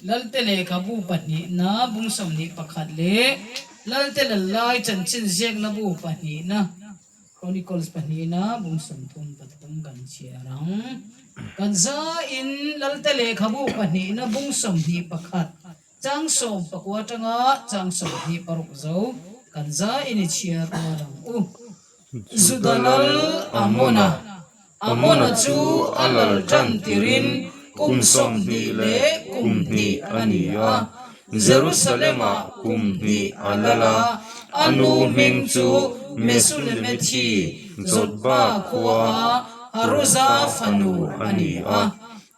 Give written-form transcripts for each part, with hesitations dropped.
Lalte lehkhabu pahnihna bung 21 leh Lalte lallai chanchin ziakna bu pahnihna Chronicles pahnihna bung 33 kan chhiar ang. Kan zaiin Lalte lehkhabu pahnihna bung 21 chang 19 atanga chang 26 zo kan zaiin i chhiar rual ang u. Juda lal Amona. Amona chu a lal tan tirin kum 20 leh kum hnih a ni a, Jerusalem-ah kum hnih a lal a. A nu hming chu Mesulemethi, Jotba khua Haruza fanu a ni a.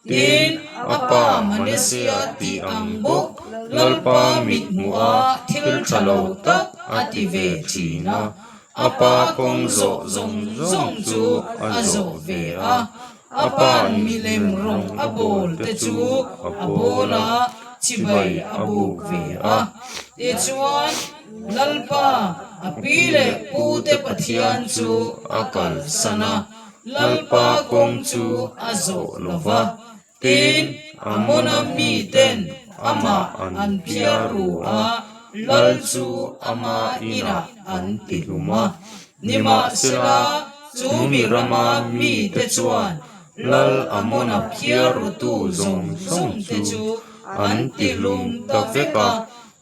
Tin, a pa Manasea tih ang bawk Lalpa mit hmuh a thil tha lo tak a ti ve thin a, a pa kawng zawh zawng zawng chu a zawh ve a, a pa'n milem rawng a bawl te chu a bawl a, chibai a buk ve a. Tichuan, Lalpa, a pi leh pu te Pathian chu a kalsan a. Lalpa kawng chu a zawh lo va, tin, Amona miten amah an phiar ru a, lal chu ama inah an ti hlum a. Nimahsela, chu mi rama mite chuan lal Amona phiar rutu zawng zawngte chu an ti hlum ta vek a.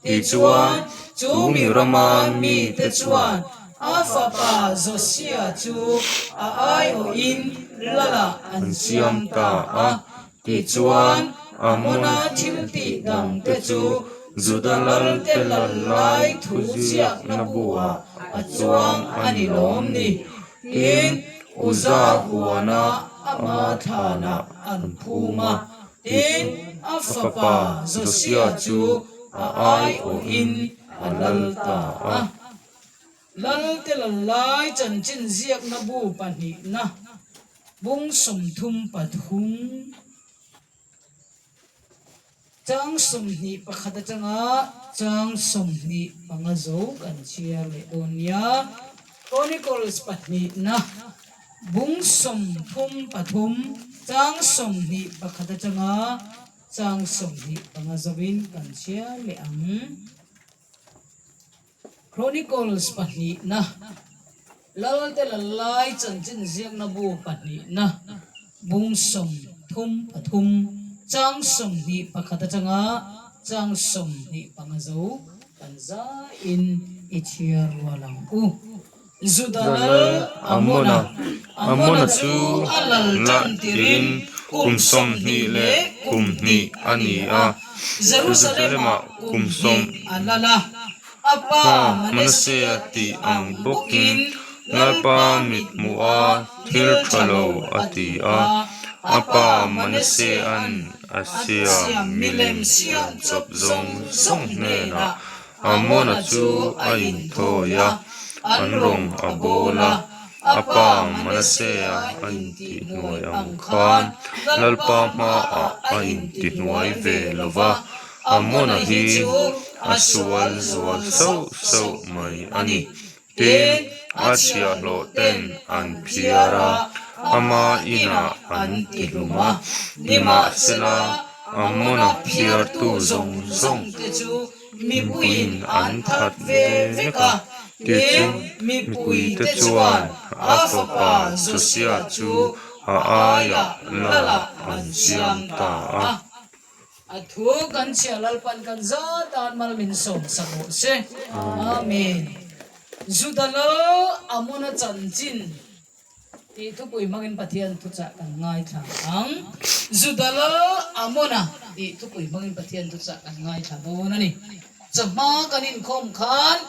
Tichuan, chu mi rama mite chuan a fapa Josia chu a aiawhin Lalah an siam ta a. Tichuan, Amona thiltih dangte chu Juda lalte lal lai thu ziakna buah a chuang a ni lawm ni? Tin, Uza huana ama thlanah an phum a. Tin, a fapa Josia chu a aiawhin a lal ta a. Lalte lal lai chanchin ziakna bu pahnihna bung 33 chang 21 atanga chang 25 zo kan chhiar leh dawn nia. Chronicles pahnihna bung 33 chang 21 atanga chang 25 zovin kan chhiar leh ang. Chronicles pahnihna Lalte lallai chanchin ziakna bu pahnihna bung 33 chang 21 atanga chang 25 zo kan zaiin i chhiar rual ang u. Juda lal Amona, Amona chu a lal tirin kum 20 leh kum hnih a ni a, Jerusalem-ah kum hnih a lal a. A pa Manasea tih ang bawkin Lalpa mit hmuh a thil tha lo a ti a, a pa Manasea'n a siam milem siam chawp zawng zawng hnenah Amona chu a inthawi a, an rawng a bawl a, a pa Manasea a intihhnuai ang khan Lalpa hmaah a intihhnuai ve lo va, Amona hi a sual zual sauh sauh mai a ni. Tin, a chhiahhlawh ten an phiar a, ama inah an ti hlum a, nimahsela Amona phiartu zawng zawng te chu mipuiin an that ve vek a. Tichuan, mipuite chuan a fapa Josia chu a aiah lalah an siam ta a. A thu kan chhia Lalpan kan zatan mal min sawm sak rawh se. Amen. Juda lal Amona chanchin tih thupui hmangin Pathian thuchah kan ngaithla ang. Juda lal Amona tih thupui hmangin Pathian thuchah kan ngaithla dawn a ni. Chawhma kan inkhawm khan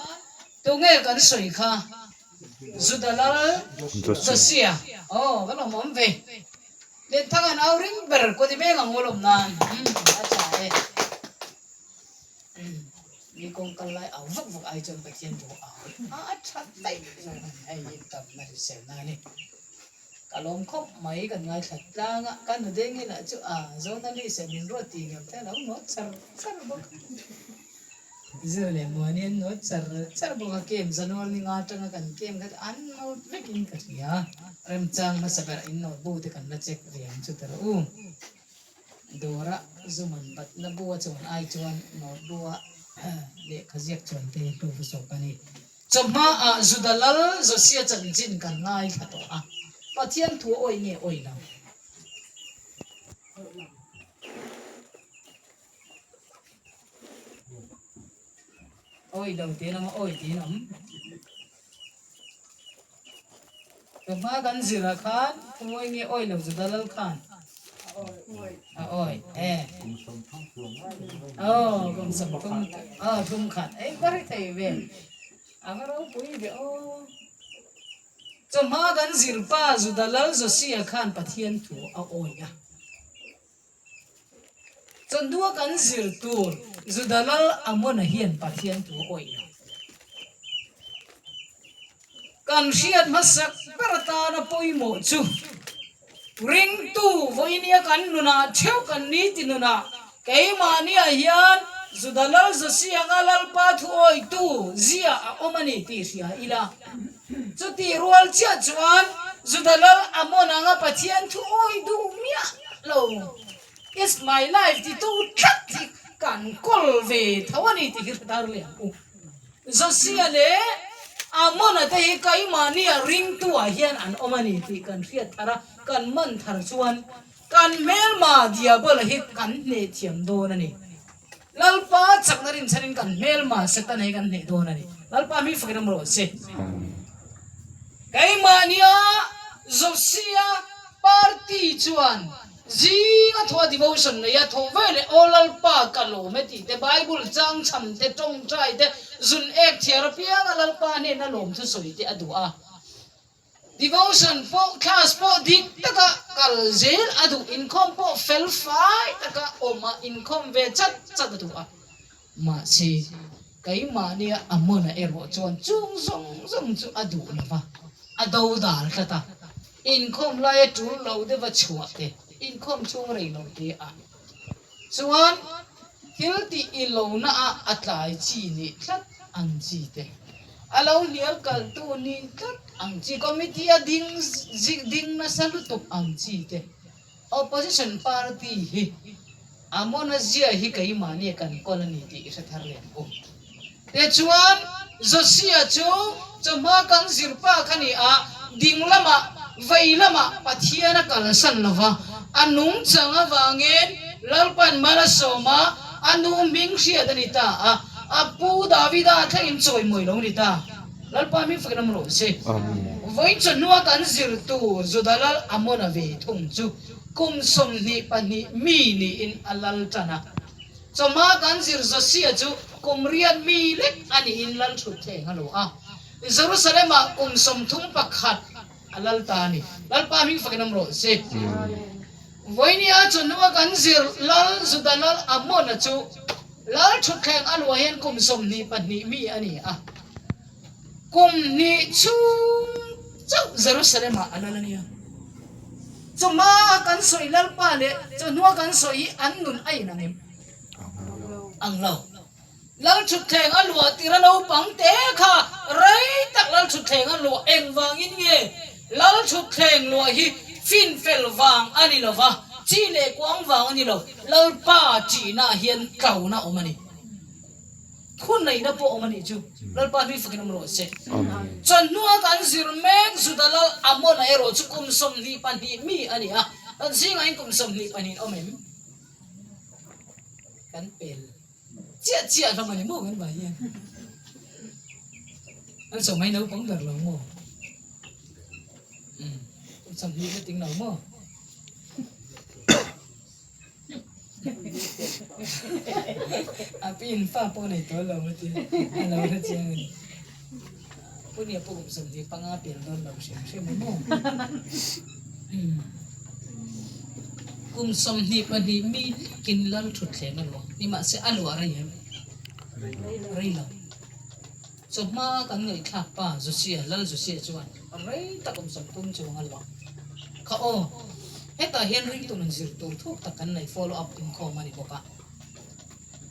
tunge kan sawi kha? Juda lal Josia. Aw, kan awm awm ve. Lenthang an au ring ber ko ti veng ang ulawm nan a tha e. Mi kawng kal lai au vak vak ai chuan Pathian thu au a a tha daih zawk a ni. Hei hi tam na hrisel na a ni. Ka lawm khawp mai kan ngaithla tlang a, ka nu deng inah chu a Zonalise min ruat tih ngam te a lo nawt char char bawk. Zir leh muani an nawt char char bawk a, kem Januar ni nga atanga kan kem kha chu an nawt vekin ka hria. Remchang hmasa berah in nawt bu te kan la check ve ang chu ta rawh u. Dawra zuman batna bua chuan ai chuan note bua lehkha ziak chuan te hlu va zawk a ni. Chawhma ah Juda lal Josia chanchin kan ngaithla tawh a, Pathian thu a awih nge awih lo? Awih lo tiin awm a, awih tiin awm. Chawhma kan zirah khan khawi nge awih lo Juda lal khan? A awi e. Aw kum 30 aw thum khat ei va ri thei ve. A va ropui ve aw. Chawhma kan zir pa Juda lal Josia khan Pathian thu a awi a. Chawhnua kan zir tur Juda lal Amona hian Pathian thu a awih lo. Kan hriat hmasak ber atana pawimawh chu ringtu vawinia kan nunah theuh kan ni ti nunah keimahniah hian Juda lal Josia anga Lalpa thu awihtu zia a awm a ni tih hria ila. Chutih rual chiah chuan Juda lal Amon anga Pathian thu awih duh miah lo, It's my life titu tlat hi kan kawl ve tho a ni tih hi hre tar leh ang u. Josia leh Amona te hi keimahnia ringtuah hian an awm a ni tih kan hriat thar a, kan man thar chuan kan hmelma Diabola hi kan hneh thiam dawn a ni. Lalpa chakna rinchhanin kan hmelma Setana hi kan hneh dawn a ni. Lalpa hming fakin awm rawh se. Keimahnia Josia party chuan zinga thawh a devotion nei a, thawh ve leh aw Lalpa ka lawm e tih te, Bible chang chham te, tawngtai te, zun ek thiar apianga Lalpa hnena lawm thusawi te a duh a. Devotion pawh class pawh dik taka kal zel a duh, inkhawm pawh fel fai taka awm a inkhawm ve chat chat a duh a. Mahse, keimahnia a hmuna erawh chuan chung zawng zawng chu a duh lo va, a do dal tlat a. Inkhawm laia tul lo deuha chhuah te, inkhawm chhung rei lo te ah Chuan thil tih i lo na ah a tlai chi nih tlat ang chi te, a lo hnial kaltu nih tlat ang chi, committee a ding ding nasa lutuk ang chi te, opposition party hi a mawna zia hi keimahni kan kawl a ni tih i hre thar leh ang u. Tichuan, Josia chu chawhma kan zir pa kha ni a, ding lamah, vei lamah Pathian a kalsan lo va, a nungchang avangin Lalpan mal a sawm a, a nu hming hriat a ni ta a, a pu Davida thlengin chawimawi lo ni ta. Lalpa hming fakin awm rawh se. Vawiin chawhnua kan zir tur Juda lal Amona ve thung chu kum 22 mi niin a lal tan a. Chawhma kan zir Josia chu kum riat mi lek a niin lal thut thleng a lo a. Jerusalem-ah kum 31 a lal ta a ni. Lalpa hming fakin awm rawh se. Vawinia chawhnua kan zir lal Juda lal Amona chu lal thutthleng a luah hian kum 22 mi a ni a. Kum hnih chhung chauh Jerusalem-ah a lal a nia. Chawhma kan sawi Lalpa leh chawhnua kan sawi hi an nun a inang em? Ang lo. Lalthutthleng a luah tir a naupang te kha rei tak Lalthutthleng a luah engvangin nge Lalthutthleng luah hi finfel vang a ni lo va, chi leh kuang vang a ni lo, Lalpa ṭihnaah hian tlona awm a ni. Khuneihna pawh awm a nih chu. Lalpa hming fakin awm rawh se. Chawhnua kan zir mek Juda lal Amona erawh chu kum 22 mi a ni a, kan zingah hian kum 22 awm em? Kan pel chiah chiah hlawm a ni maw kan vai hian? Kan sawm hi naupang ber lo maw? Umm, kum 20 na ting lo maw? A pi in fa pawh nei tawh lo a ti a lo hre chiang a ni. Pu nia pawh kum 25 pel dawn lo hrim hrim a maw. Kum 22 mi lekin lal thutthleng a luah nimahse a luah rei em? Rei lo. Chawhma kan ngaihthlak pa Josia, Lal Josia chuan rei tak awm 30 chuang a luah kha aw. Hetah hian ringtu nun zir tur thuk tak kan nei follow up inkhawm a ni bawk a.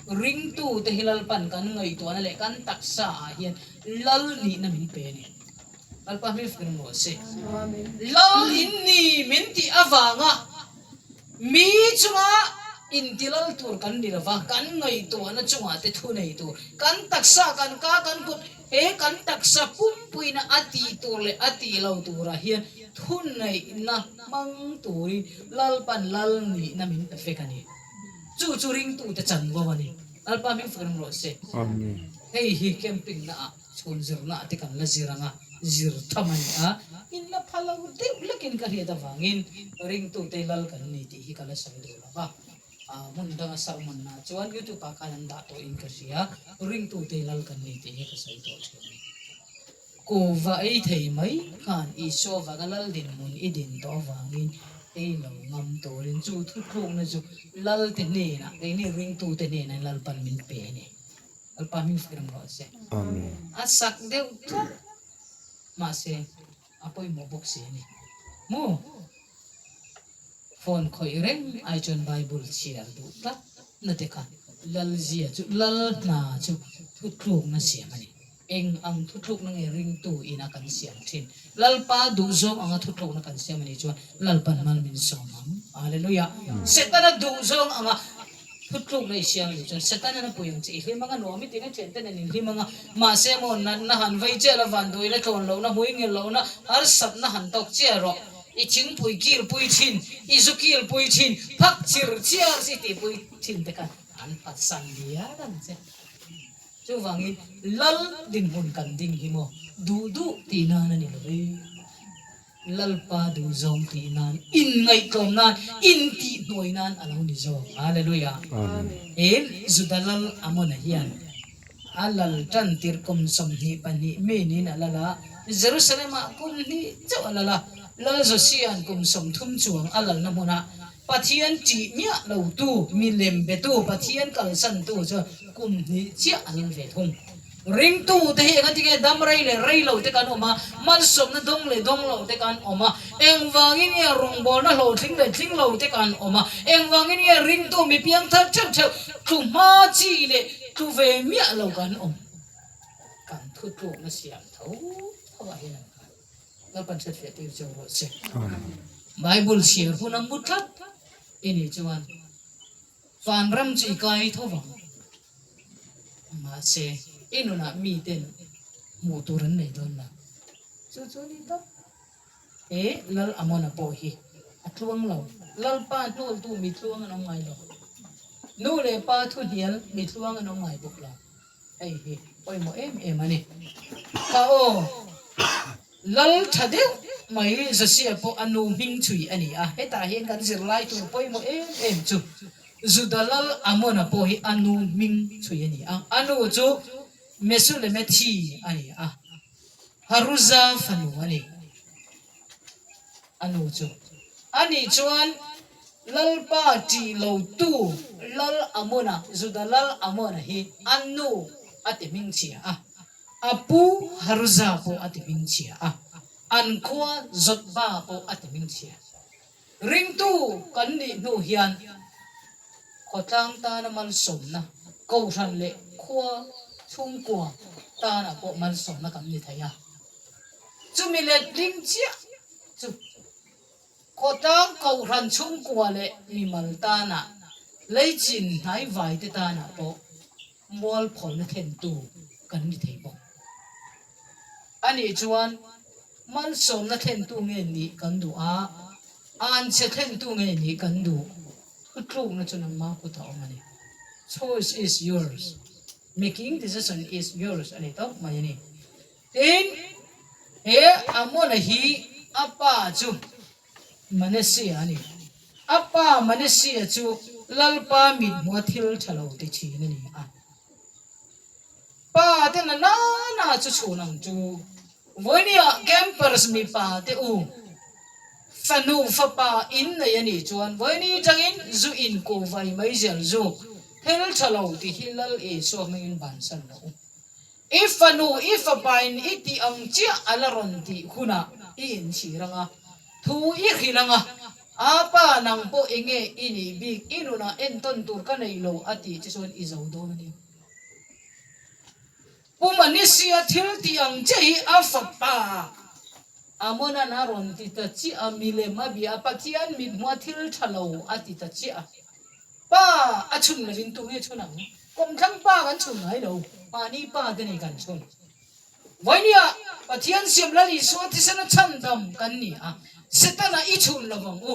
Ringtu te hi Lalpan kan ngaihtuahna leh kan taksa ah hian Lal nihna min pe a ni. Lalpa hming fakin awm rawh se. Lal in ni min tih avanga mi chunga. Intilal tur kan ni lova, kan ngaihtuahna chungah te thu nei tur, kan taksa, kan ka, kan kut, he kan taksa pumpuina a tih tur leh a tih lo turah hian thuneihna hmang turin Lalpan lal nihna min pe fek a ni. Chu chu ringtute chanvo a ni. Lalpa hming fak reng rawh se. Hei hi camping naah chhun zirnaah te kan la zir ang a, zir tham a ni a, in la pha lo deuh lekin ka hriat avangin ringtute lal kan ni tih hi ka la sawi duh lo va. Hmun danga sermon ah chuan youtube ah khan an dah tawhin ka hria, ringtute lal kan ni tih hi ka sawi tawh thin a ni. Kuhva ei thei mai khan Isua vanga lal dinhmun i din tawh avangin ei lo ngam turin chu thuthlukna chu Lalte hnenah, keini ringtute hnenah Lalpan min pe a ni. Lalpa hming fak reng rawh se. A sak deuh tlat mahse a pawimawh bawk si a ni. Maw? Phone khawih reng ai chuan Bible chhiar duh tlat na te kha Lalzia chu Lal hna chu thutlukna siam a ni. Eng ang thutlukna nge ringtu ina kan siam thin? Lalpa duhzawng anga thutlukna kan siam a nih chuan Lalpan mal min sawm ang. Hallelujah! Setana duhzawng anga Thutlukna i siam a nih chuan Satan-an a pui ang che, i hlim anga nuam i tina thianten an inhlim anga, mahse maw natna han vei chiah la, vanduaina tlawn lohna, hmui ngil lohna, harsatna han tawk chiah rawh, i thingpui kilpui thin, i zu kilpui thin, phak chir chiar chi tihpui thin te khan an phatsan diar ang che. Chuvangin Lal dinhmun kan ding hi maw duh duh tih nan a ni lo ve. Lalpa duhzawng tih nan, inngaihtlawm nan, intihhnuai nan a lo ni zawk. Hallelujah! He Juda lal Amona hian a lal tan tirh kum 22 mi niin a lal a, Jerusalem-ah kum hnih chauh a lal a. Lal Josia'n kum 30 chuang a lalna hmunah Pathian ṭih miah lotu, milem betu, Pathian kalsantu chuan kum hnih chiah a lal ve thung. Ringtute hi engatinge dam rei leh rei lo te kan awm a, malsawmna dawng leh dawng lo te kan awm a, engvangin nge rawngbawlna hlawhtling leh tling lo te kan awm a, engvangin nge ringtu mi piang thar theuh theuh tlu hma chi leh tlu ve miah lo kan awm. Kan thutlukna siam tho tho ah hian an kal. Lalpan hriatfiah tir cheu rawh se. Bible chhiar hun a mu tlat i nih chuan Vanram chu i kai tho vang. Mahse, i nunah miten hmuh tur an nei dawn lo. Chu chu a ni tawp. He Lal Amona pawh hi a tluang lo. Lalpa hnawltu mi tluang an awm ngai lo. Nu leh pa thuhnial mi tluang an awm ngai bawk lo. Hei hi pawimawh em em a ni. Ka aw lal tha deuh mai Josia pawh a nu hming chhui a ni a. Hetah hian kan zirlai tur pawimawh em em chu Juda lal Amona pawh hi a nu hming chhui a ni a. A nu chu Mesulemethi a ni a, Haruza fanu a ni. A nu chu a nih chuan Lalpa ṭih lotu Lal Amona, Juda Lal Amona hi a nu a ti hmingchhia a, a pu Haruza pawh a ti hmingchhia a, an khua Jotba pawh a ti hmingchhia. Ringtu kan nih hnu hian khawtlang tana malsawmna, kohhran leh khua chhungkua tana pawh malsawmna kan ni thei a. Chumi letling chiah chu khawtlang kohhran chhungkua leh mimal tana leichin hnaivaite tana pawh mualphawlna thlentu kan ni thei bawk. A nih chuan malsawmna thlentu nge nih kan duh a, anchhe thlentu nge nih kan duh? Thutlukna chu nangmah kutah awm a ni. Choice is yours. Making decision is yours a ni tawp mai a ni. Tin, he Amona hi a pa chu Manasseh a ni. A pa Manasseh chu Lalpa mithmuha thil tha lo ti thin a ni a. Pa te na nana chu chhun ang chu. Vawinia campers mipa te u fanu fapa in nei a nih chuan vawini tangin zu in kuh vai mai zel zuk thil tha lo ti hi Lal Isua hmingin bansan rawh u. I fanu i fapain i tih ang chiah a la rawn tih hunah i inchhir ang a, thu i hrilh ang a, A pa nang pawh enge i nih bik, i nunah entawn tur ka nei lo a tih che chuan i zo dawn a ni. Pu Manisia thil tih ang chiah hi a fapa Amonan a rawn ti ta chiah a, milem a bia a, Pathian mithmuha thil tha lo a ti ta chiah a. Pa a chhun lovin tu nge chhun ang? Kawmthlang pa kan chhun ngai lo, mahni pa te nei kan chhun. Vainia Pathian siam Lal Isua thisena chhandam kan ni a, Setana i chhun lo vang u.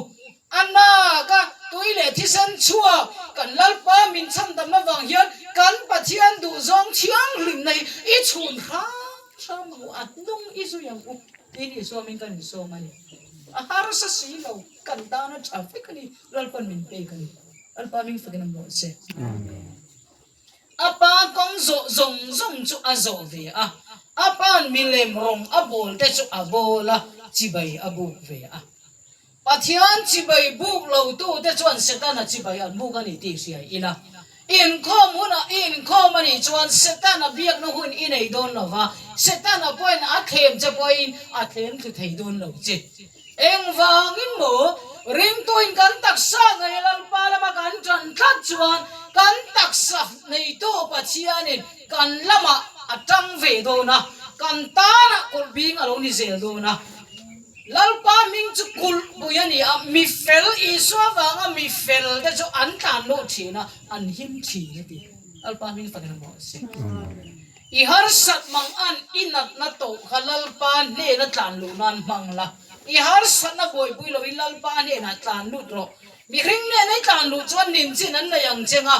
A naka tui leh thisen chhuak kan Lalpa min chhandamna vang hian kan Pathian duhzawng thianghlimna hi i chhun hram hram ang u, a hnung i zui ang u tiin Isua min kan insawm a ni. A harsa si lo, kan tan a tha vek a ni, Lalpan min pek a ni. Lalpa hming fakin a mawh che. A pa kawng zawh zawng zawng chu a zawh ve a, a pa'n milem rawng a bawl te chu a bawl a, chibai a buk ve a. Pathian chibai buk lo tu te chuan Setana chibai an buk a ni tih hria ila. Inkhawm hunah i inkhawm a nih chuan Setana biakna hun i nei dawn lo va, Setana pawhin a thlem che pawhin a thlem thlu thei dawn lo che. Engvangin maw ringtuin kan taksa ngei Lalpa lama kan ṭan tlat chuan kan taksa neitu Pathianin kan lamah a ṭang ve dawn a, kan tanah kulh bing a lo ni zel dawn a. Lalpa hming chu kulh pui a ni a, mi fel Isua vanga mi fel te chu an tlan luh ṭhin a, an him ṭhin a ti. Lalpa hming fakin a mawh se. I harsat mang an i natna tawh kha Lalpa hnena tlan luh nan hmang la. I harsatna buaipui loin Lalpa hnenah tlan lut rawh. Mihring hnena i tlan luh chuan ninchin an nei ang cheng a.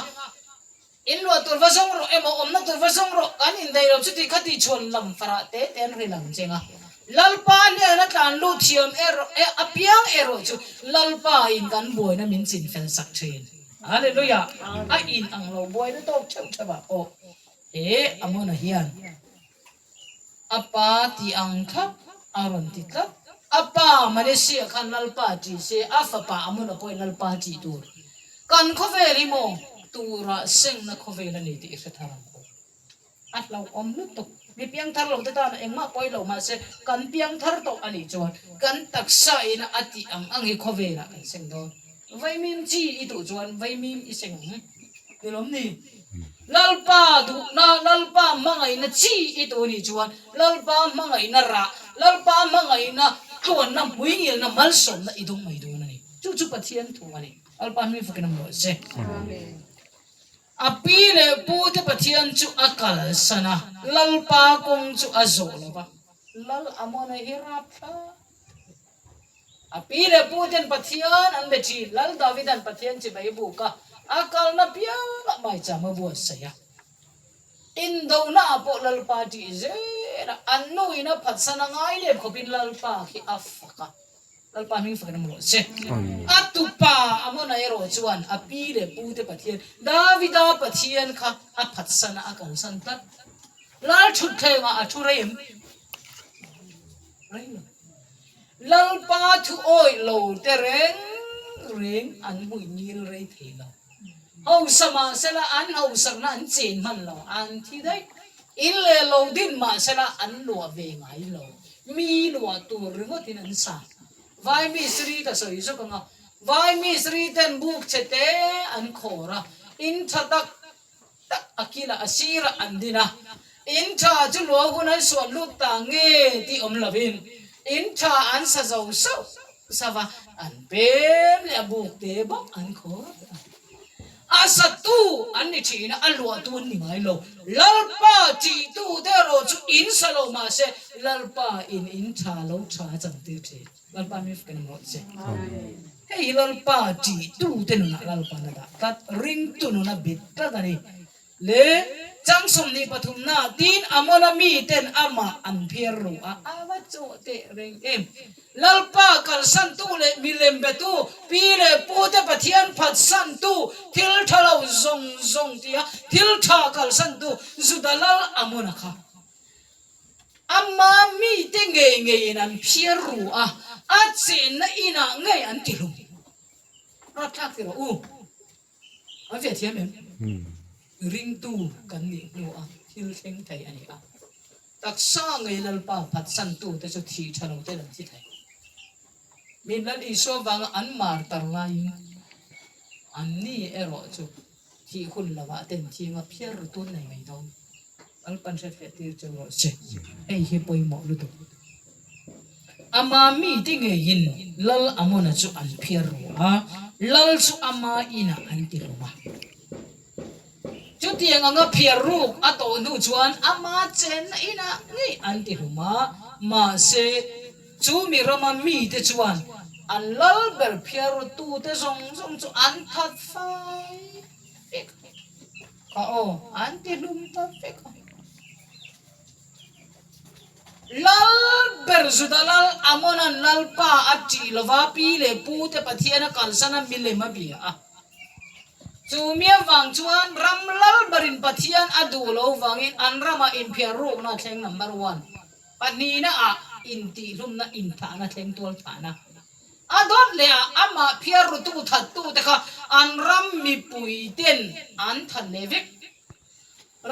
In luah tur va zawng rawh emaw awmna tur va zawng rawh kan indaih lo chuti kha ti chhuan lam farah te te an ril ang cheng a. Lalpa hnena tlan lut thiam erawh apiang erawh chu Lalpa in kan buaina min chinfel sak thin. Hallelujah! A in ang lo buaina tawk theuh theuh ah pawh. He Amona hian a pa tih ang thlap a rawn ti tlat. A pa Malaysia khan Lalpa tih se, a fapa Amona pawhin Lalpa tih tur. Kan khawvel hi maw tura sengna khawvel a ni tih i hre thar ang u. A hlauhawm lutuk. Mi piangthar lo te tan engmah pawi lo mahse kan piangthar tawh a nih chuan kan taksa ina a tih ang ang hi khawvelah kan seng dawn. Vaimim chi i duh chuan vaimim i seng ang. Ni lawm ni? Lalpa duhna, Lalpa hmangaihna chi i duh nih chuan Lalpa hmangaihna rah, Lalpa hmangaihna tluanna, hmuingilna, malsawmna i dawng mai dawn a ni. Chu chu Pathian thu a ni. Lalpa hming fakin a mawh che. A pi leh pu te Pathian chu a kalsan a, Lalpa kawng chu a zawh lo va. Lal Amona hi rapthlak. A pi leh pu ten Pathian an be thin. Lal Davida'n Pathian chibai buk a, a kalna piangah maicham a buatsaih a. Indona ah pawh Lalpa tih zel a, an nu in a phatsan a ngai lem khawpin Lalpa khi a fak a. Lalpa hming fakin a mawlh che. A tupa Amona erawh chuan a pi leh pu te Pathian, Davida Pathian kha a phatsan a, a kalsan tlat. Lal thutthlengah a thu rei em? Rei lo. Lalpa thu awih lo te reng reng an hmuih ngil rei thei lo. Hausa mahsela an hausakna an chen hman lo, an thi daih. In leh lo din mahsela an luah ve ngai lo. Mi luah tur ringawtin an sa. Vai mistri ka sawi zawk ang a, vai mistri ten buk chhe te an khawr a, in tha tak tak a kila a sirah an din a, in tha chu luah hun an suan lut ta nge tih awm lovin in tha an sa zo sauh sauh a, an pem leh a buk te bawk an khawr a. A satu an ni thin a, a luahtu an ni ngai lo. Lalpa tihtu te erawh chu in sa lo mahse Lalpa in in tha lo tha a chantir thin. Lalpa mi fak in rawh che. Hei hi Lalpa tihtu te nunah Lalpa'n a dah tlat, ringtu nun a bit tlat a ni. Le chang 23 na tin Amona miten amah an phiar ru a, a va chawh teh reng em. Lalpa kalsantu leh milem betu, pi leh pu te Pathian phatsantu, thil tha lo zawng zawng tia thil tha kalsantu Juda lal Amona kha. Ama mite ngei ngeiin an phiar ru a, a chenna inah ngei an ti hlum. Rapthlak ti rawh u. An fiah thiam em? Ringtu kan nih hnua thil thleng thei a ni a. Taksa ngei Lalpa phatsantute chu thih tha lo ten an thi thei. Min Lal Isua vanga an mar tar laiin anni erawh chu thih hun lovah ten thinga phiar ru tun nei mai dawn. Lalpan hriatfiah tir cheu rawh se. Hei hi pawimawh lutuk. Ama mite ngeiin Lal Amona chu an phiar ru a, Lal chu ama inah an ti hlum a. Chutiang anga phiar ruk a tawh hnu chuan ama chenna inah ngei an ti hlum a, mahse, chu mi rama mite chuan an lal ber phiar rutute zawng zawng chu an that fai vek a, kha aw, an ti hlum ta vek a. Lal ber Juda lal Amonan Lalpa a ṭih lova pi leh pu te Pathian a kalsan a milem a bia a. Chu mi avang chuan ram lal berin Pathian a duh lo vangin an ramah inphiar rukna a thleng number one, pahnihna ah intihhlumna inthahna thleng tual thahna a dawt leh ah amah phiar rutu thattu te kha an ram mipui ten an that leh vek.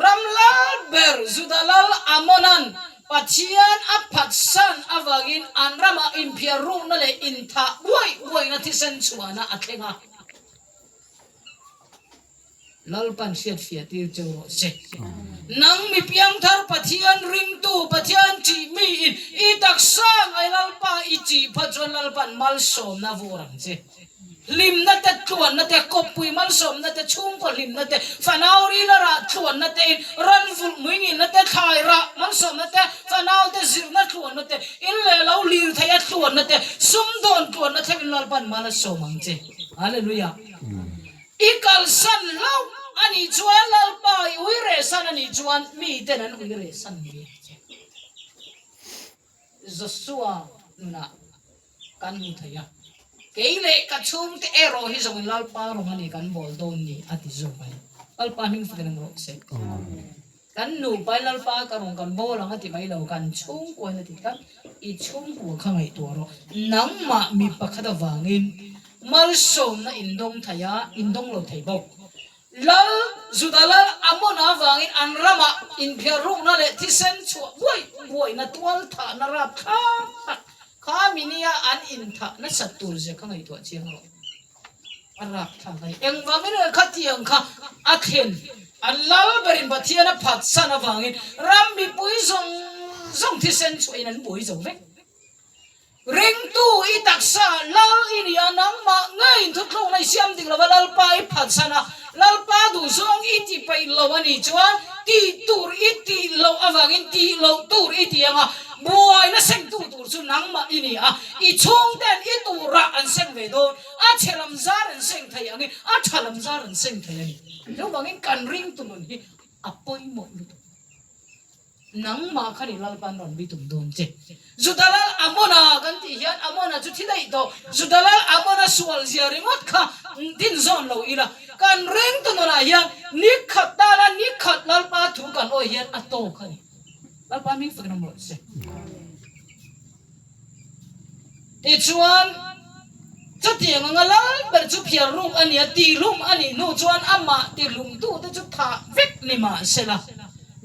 Ram lal ber Juda lal Amonan Pathian a phatsan avangin an ramah inphiar rukna leh inthah buaih buaihna thisen chhuahna a thleng a. Lalpan hriatfiah tir cheu rawh se. Nang mi piangthar Pathian ringtu Pathian ṭih miin i taksa ngai Lalpa i ṭih phat chuan Lalpan malsawmna vur ang che. Hlimna te, tluanna te, kawppui malsawmna te, chhungkaw hlimna te, fanau rila rah tluanna te in ran vulh muingilna te, thlai rah malsawmna te, fanau te zirna tluanna te, in leh lo lir theia tluanna te, sumdawn tluanna thlengin Lalpan mal a sawm ang che. Hallelujah. I kalsan hlauh a nih chuan Lalpa i ui rehsan a nih chuan miten an ui rehsan mai ang che. Joshua nunah kan hmu thei a, kei leh ka chhungte erawh hi zawngin Lalpa rawng a ni kan bawl dawn ni a ti zawk a ni. Lalpa hming fakin ang rawh se. Kan nupa in Lalpa ka rawng kan bawl ang a ti mai lo, kan chhungkua in a ti tlat. I chhungkua kha ngaihtuah rawh, nangmah mi pakhat avangin malsawmna indawng thei a, indawng lo thei bawk. Lal, Juda lal Amona avangin an ramah inphiar rukna leh thisen chhuah buai buaina tual thahna rapthlak tak kha minia an inthah nasat tur zia kha ngaihtuah chiang rawh. A rapthlak a ni. Engvangin nge khatiang kha a thlen? An lal berin Pathian a phatsan avangin ram mipui zawng zawng thisen chhuahin an buai zo vek. Ringtu i taksa lal i ni a, nangmah ngeiin thuthlukna i siam dik lova Lalpa i phatsan a, Lalpa duhzawng i ti peih lo a nih chuan tih tur i tih loh avangin tih loh tur i ti ang a, buaina sengtu tur chu nangmah i ni a, i chhungten i turah an seng ve dawn, a chhe lam zar an seng thei angin a tha lam zar an seng thei a ni. Chuvangin kan ringtu nun hi a pawimawh lutuk. Nangmah kha ni Lalpan rawn bi tum dawn che. Juda lal Amona kan tih hian Amona chu thi daih tawh. Juda lal Amona sual zia ringawt kha din zawn lo ila. Kan ringtu nunah hian ni khat tana ni khat Lalpa thu kan awih hian a tawk a ni. Lalpa hming fakin awm rawh se. Tichuan, chutiang anga lal ber chu phiar ruk a ni a, tihlum a nih hnu chuan amah tihlumtute chu thah vek ni mah sela,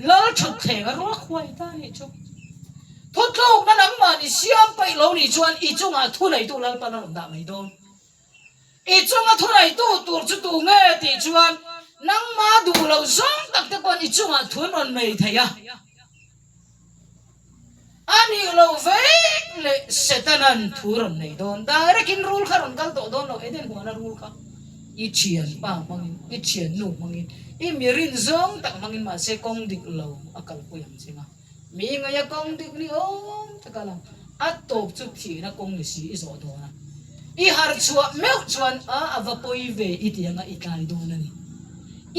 lal thutthleng a ruak huai ta a nih chu. Thutlukna nangmahni siam paih lo nih chuan i chungah thuneitu Lalpan a rawn dah mai dawn. I chunga thuneitu tur chu tu nge tih chuan nangma duh loh zawng tak te pawhin i chungah thu an rawn nei thei a. A nih loh vek leh Setanan thu rawn nei dawn. Direct in rul kha rawn kal tawh dawn lo, Eden huana rul kha i thianpa hmangin, i thiannu hmangin, i mirin zawng tak hmangin mahse kawng dik lo a kalpui ang che nga. Mi ngaih a kawng dik ni awm tak a lang. A tawp chu thihna kawng ni si i zawh dawn a. I harh chhuah meuh chuan a a va pawi ve i ti anga i tlai dawn a ni.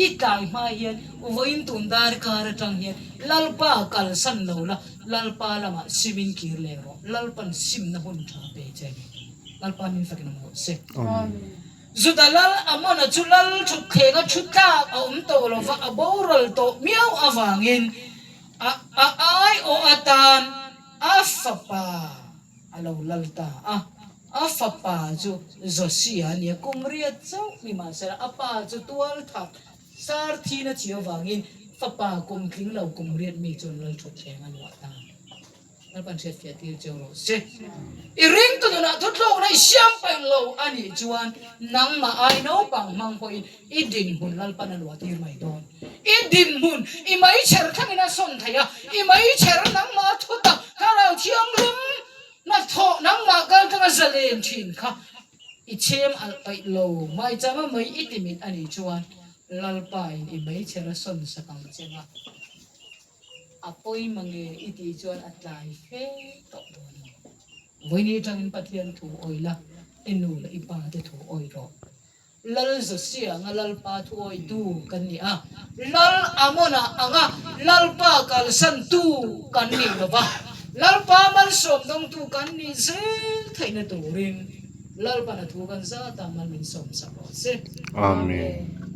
I tlai hma hian vawiin tun dar kar atang hian Lalpa kalsan lo la, Lalpa lamah simin kir leh rawh. Lalpan simna hun tha pe che a ni. Lalpa min fakin awm rawh se. Juda lal Amona chu lal thutthleng a thu tlak a awm tawh lo va, a boral tawh miau avangin A a aiawh atan a fapa a lo lal ta a, a fapa chu Josia a ni a, kum riat chauh ni mahsela a pa chu tual thak sar thin a chi avangin fapa kum tling lo kum riat mi chuan lal thutthleng a luah ta. Lalpan hriatfiah tir cheu rawh se. I ringtu nunah thutlukna i siam paih lo a nih chuan nangmah ai naupang hmang pawhin i dinhmun Lalpan a luah tir mai dawn. I dinhmun i meichher thlengin a sawn thei a, i meichher nangmah thutak Thlarau Thianghlim. Hnathawh nangmah kal tanga zalen thin kha i chhem alh paih lo maichama mai i ti mit a nih chuan Lalpa in i meichher a sawn sak ang che nga a pawi mange i tih chuan a tlai fe tawh dawn a ni. Vawiin atangin Pathian thu awih la, i nu leh i pa te thu awih rawh. Lal Josia anga Lalpa thu awitu kan ni a, Lal Amona anga Lalpa kalsantu kan nih lo va, Lalpa malsawm dawngtu kan nih zel theihna turin Lalpana thu kan zata mal min sawmsak rawh se. Amen.